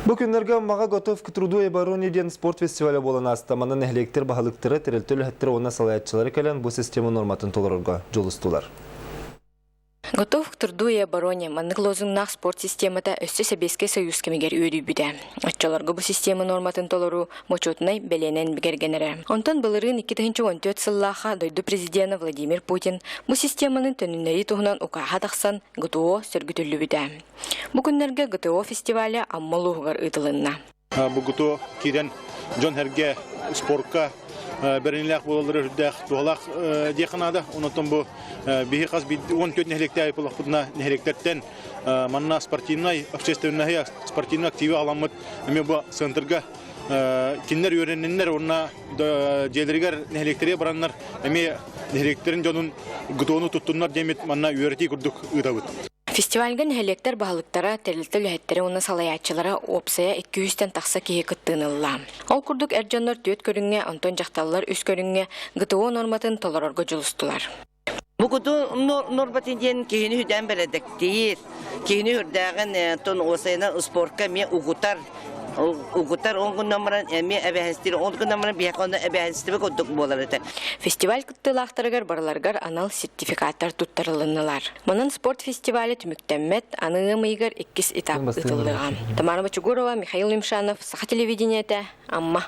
Бу күннэргэ Аммаҕа «Готов к труду и обороне» диэн спорт фестиваля буолан ааста. Манна нэһилиэктэр баһылыктара, тэрилтэ үлэһиттэрэ уонна салайааччылара кэлэн бу система нуорматын толорорго дьулустулар. Готов к труду и обороне маннык лозуннаах спорт системата өссө Сэбиэскэй Союз кэмигэр үөдүйбүтэ. Оччолорго бу система нуорматын толоруу бочуотунай бэлиэнэн бигэргэнэрэ. Онтон былырыын 2014 сыллаахха дойду президена Владимир Путин бу системаны төнүннэрии туһунан укааһа тахсан ГТО сөргүтүллүбүтэ. Бу күннэргэ ГТО фестиваля Амма улууһугар ыытылынна. Бу ГТО киирэн дьон-сэргэ спорка бэриниилээх буолаллара үрдээх туһалаах диэххэ наада. Онтон бу биһи хас 14 нэһилиэктээх буоллахпытына нэһилиэктэртэн манна спортивнай общественнай спортивный активы аламмыт эмиэ бу центрга кинилэр үөрэнниннэр уонна дьиэлэригэр нэһилиэктэригэр бараннар эмиэ нэһилиэктэрин дьонун ГТОну туттуннар диэммит манна үөрэтии курдук ыытабыт. Фестивальга нэһилиэктэр баһылыктара, тэрилтэ үлэһиттэрэ уонна салайааччылара уопсайа 200-тэн тахса киһи кыттыыны ылла. Ол курдук эр дьоннор түөрт көрүҥҥэ, онтон дьахталлар үс көрүҥҥэ ГТО нуорматын толорорго дьулустулар. Бу ГТО нуорматын диэн киһини үдээн бэрэдэктиир, киһини үрдээҕин тон уосайынан спортка эмиэ угутар, угутар он гынан баран эмиэ эбэһэстиир, он гынан баран биһиэхэ онно эбэһэстибэ курдук буолар этэ. Фестиваль кыттыылаахтарыгар барыларыгар анал сертификаттар туттарылыннылар. Манан спорт фестиваля түмүктэммэт, аны ыам ыйыгар иккис этап ыытыллыаҕа. Тамара Бочугурова, Михаил Юмшанов, Саха телевидениетэ, Амма.